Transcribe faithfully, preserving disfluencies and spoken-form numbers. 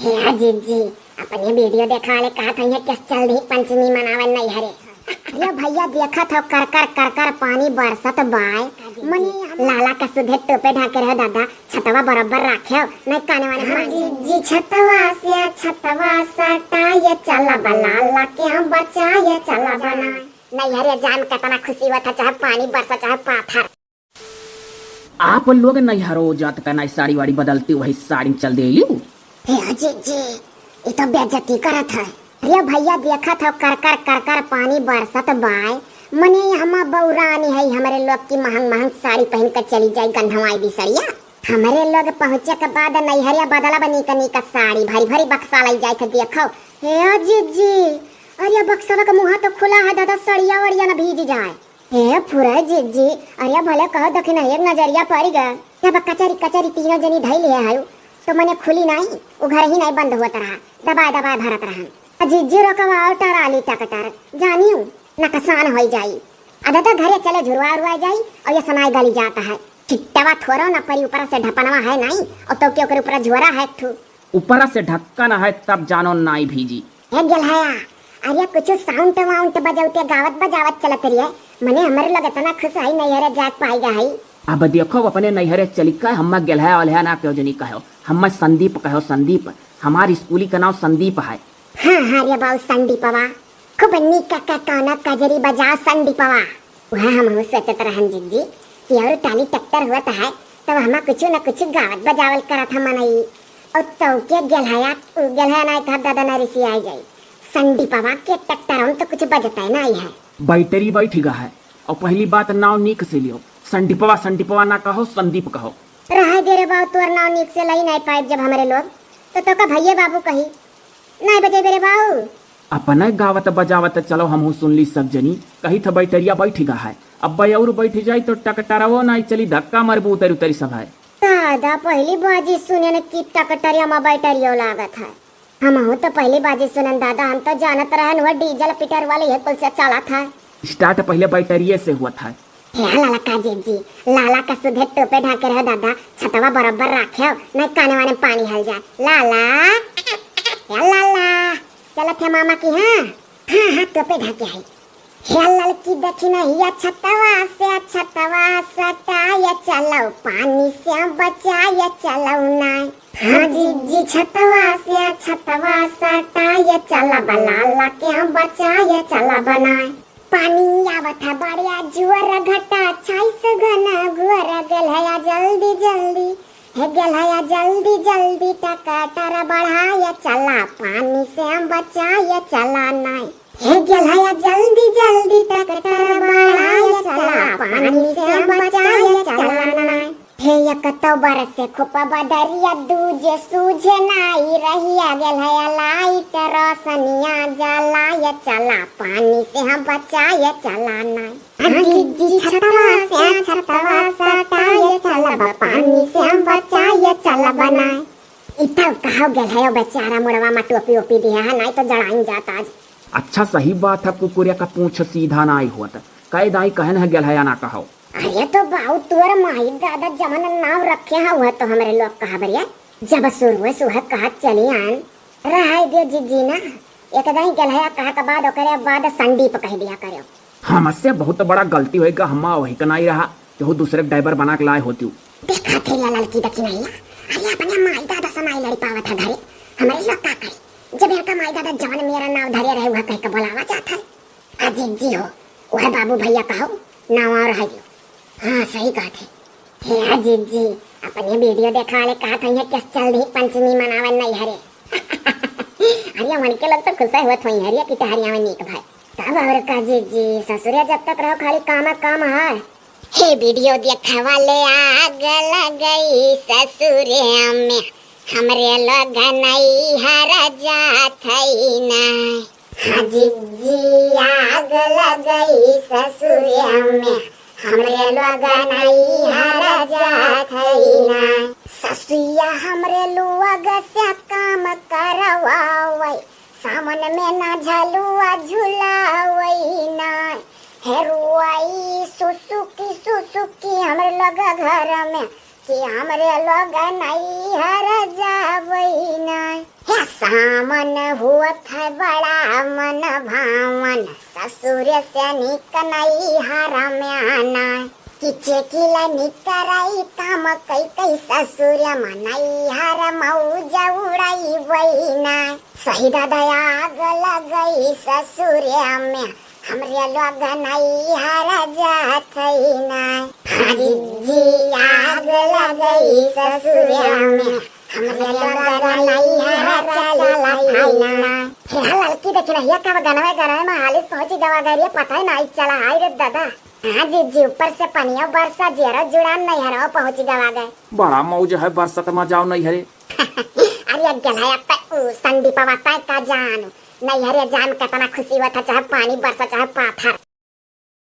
हे जिज्जी, अपने वीडियो देखाले कहत हइया कि चल दी पंचमी मनावे नैहरे। अरे भइया, देखत हो कर कर कर कर पानी बरसत बाय, मने लाला का सुधे टोपे ढाके रहो दादा, छतवा बराबर राखे हो, नहीं काने वाने हाँ पानी। जिज्जी, छतवा से छतवा सटाए चला बलाला के हम बचाए चला बनाए। नैहरे जान केतना खुशी होत है, चाहे पानी बरसा चाहे पाथर। आप लोग नैहरो जात का नाई साड़ी वाड़ी बदलती, वही साड़ी में चल देलियो। हे जिज्जी, ये तो बेइज्जती करत है। अरे भइया, देखत हो कर कर कर कर पानी बरसत बाय, मने हमा बौरानी है, हमरे लोग की महंग महंग साड़ी पहन के चली जाई गंधवाई दी सड़िया। हमरे लोग पहुँचे के बाद नैहरिया बदला बनी कनी का साड़ी भरी भरी बक्सा लाई जाए थे। देखो हे जिज्जी, अरे बक्सवा का मुँह तो खुला है दादा, सड़िया वड़िया न भीज जाए। हे फुरे जिज्जी, अरे भले कहो दखिन एक नजरिया पड़ गए। जब कचरी कचरी तीनों जनी धई लिहे हायु, तो मने खुली नाई, उ घर ही नाई बंद होत रहा, दबाए दबाए भरत रहन। आ जिज्जी रोकवाओ टराली टकटर, जानियो नकसान होई जाई। आ दादा घरे चले झुरवा उरवा जाई, और ये सनाई गली जाता है। छिट्टवा थोरो न परी, ऊपर से ढपनवा है नाई, और तो के ओकर ऊपर झोरा है एक ठू। ऊपर से ढक्कन है, तब जानो नाई भीजी। हे गेलहया, अरे कुछ साउंट वाउंट बजौते गावत बजावत चलत रहिए, मने हमरे लोग इतना खुश है नैहरे जात पाएगा है। अब देखो अपने नैहरे चली का, हम्मा गेलहया ओलहया ना कहो जनी कहो, हम्मा संदीप कहो, संदीप। हमार स्कूली का नाम संदीप है। हाँ हाँ रे बाऊ संदीपवा, खूब निक का काना कजरी बजाओ संदीपवा। वह हम सोचत रहन जिज्जी कि और टाली टक्कर हुआ है, तब हमा कुछ न कुछ गावत बजावल करत हम मनई। और तो के गेलहया, उ गेलहया नाई कहब दादा ना रिसी आई जाई। संदीपवा के टक्टर हम तो कुछ बजता ही नाई है। बैटरी बैठ गा है, और पहली बात नाव नीक से लियो, संदीपवा संदीपवा ना कहो, संदीप कहो। रहे दे रे बाऊ, तोर नाव नीक से लई नाई पाइब जब हमरे लोग, तो तोका भैये बाबू कही। नाई बजेबे रे बाऊ। अपने गावत बजावत चलो, हमहू सुन ली सब जनी। कही था बैटरिया बैठ गा है, अब और बैठ जाई तो टकटरवो नाई चली, धक्का मारबू उतरी उतरी सब है। दादा पहली बाजी सुने न कि टकटरिया में बैटरियो लागत है। हमहू तो पहली बाजी सुनन दादा, हम तो जानत रहन वह डीजल पेट्रोल वाली है कुल से चलत है। स्टार्ट पहले बैटरिये से हुआ था। हे लाला का जिज्जी, लाला का सुधे टोपे ढाके रहो दादा, छतवा बराबर राखे हो, नहीं काने वाने पानी हल जाए। लाला, हे लाला, चलत है मामा की, हाँ? हाँ, हाँ, टोपे ढाके है। हे ललकी देखी नहिया छतवा से, छतवा सटाए चलो, पानी से बचाए चलो नाय। हाँ जिज्जी, छतवा से, छतवा सटाए चला, बलाला के बचाए चला बनाए। पानी आवत है बड़िया जुअर घटा, छाई से घना घुअर, गेलहया जल्दी जल्दी, हे गेलहया जल्दी जल्दी, टकाटर बढ़ाए चला, पानी से बचाए चला नाय। हे गेलहया जल्दी जल्दी, टकाटर बढ़ाए चला, पानी से बचाए चला नाय। हे एक तो बरसे खूब बदरिया, दूजे सूझे नाई रहिया, गेलहया लाइट रोशनिया जलाए चला, पानी से हम बचाए चला नाय। हाँ जिज्जी, छतवा से छतवा सटाए चला, पानी से हम बचाए चला बनाए। इतव कहो गेलहयो बेचारा मुड़वा मा टोपी ओपी दिया है, नाई तो जड़ाइन जात आज। अच्छा सही बात है, कुकुरिया का पूछ सीधा नाई होत, कह दाई कहन है गेलहया ना कहो। अरे तो बाऊ तोर माई दादा जमन नाव रखे हैं वह तो हमरे लोग कहा बरिया, जब शुरू से वह कहा चली आन। रहाई दे जिज्जी ना, एक दाई गेलहया कहा के बाद ओकरे बाद संदीप कह दिया करो। हमसे बहुत बड़ा गलती होइगा, हम्मा वही का नाई रहा, केहू दूसरे ड्राइवर बना के लाए होती। देखा थे या ललकी देखी नहीं है। अरे अपने माई दादा से नाई लड़ी पावत है घरे, हमरे लोग का करी? जब इनका माई दादा जवन मेरा नाव धरे रहे वह कह के बुलावा जात है। आ जिज्जी हो, वह बाबू भैया कहो, नाव और है दियो। हाँ सही कहत है। हे जिज्जी, अपने वीडियो देखाले कहत हइया कि चल दी पंचमी मनावे नैहरे। अरे मन के लोग तो खुश होत होई हरिया कि टहरिया में नीक भाई। तब और का जिज्जी, ससुरे जब तक रहो खाली काम काम है। हे वीडियो देखावा ले आग लगई ससुरे में, हमरे लोग नैहर जात हई ना। हाँ जिज्जी आग लगई ससुरे में, हमरे लोग नैहर जात हई ना। ससुया हमरे लोग से काम करवावे, सावन में ना झलुआ झुलावई ना। हे रुआई सुसुकी सुसुकी हमरे लोग घर में, कि हमरे लोग नैहर जावई ना। हे कामन हुअत है बड़ा मन भावन, ससुर से निक नैहर में आना। कि चेकिला निकराई काम कई कई ससुर में, नैहर मौज उड़ाई बहिना। सही दादा आग लगई ससुर में, हमरे लोग नैहर जात है ना। हाँ जिज्जी आग लगई ससुर में, हमरे लोग नैहर चलत है ना। हे हाँ ललकी, देखी ना, हिया का गनवे गनवे में हालिस पहुँची गवा गई रे, पता ही नाई चला। हाय रे दादा। हाँ जिज्जी, ऊपर से पनिया बरसा, जियरा जुड़ान, नैहरवा पहुँची गवा गए। बड़ा मौज है बरसत में जाओ नैहरे। अरे अग्गल है अब तक ऊ संदीपवा तय का जान, नैहरे जान कितना खुशी होता, चाहे पानी बरसा चाहे पाथर।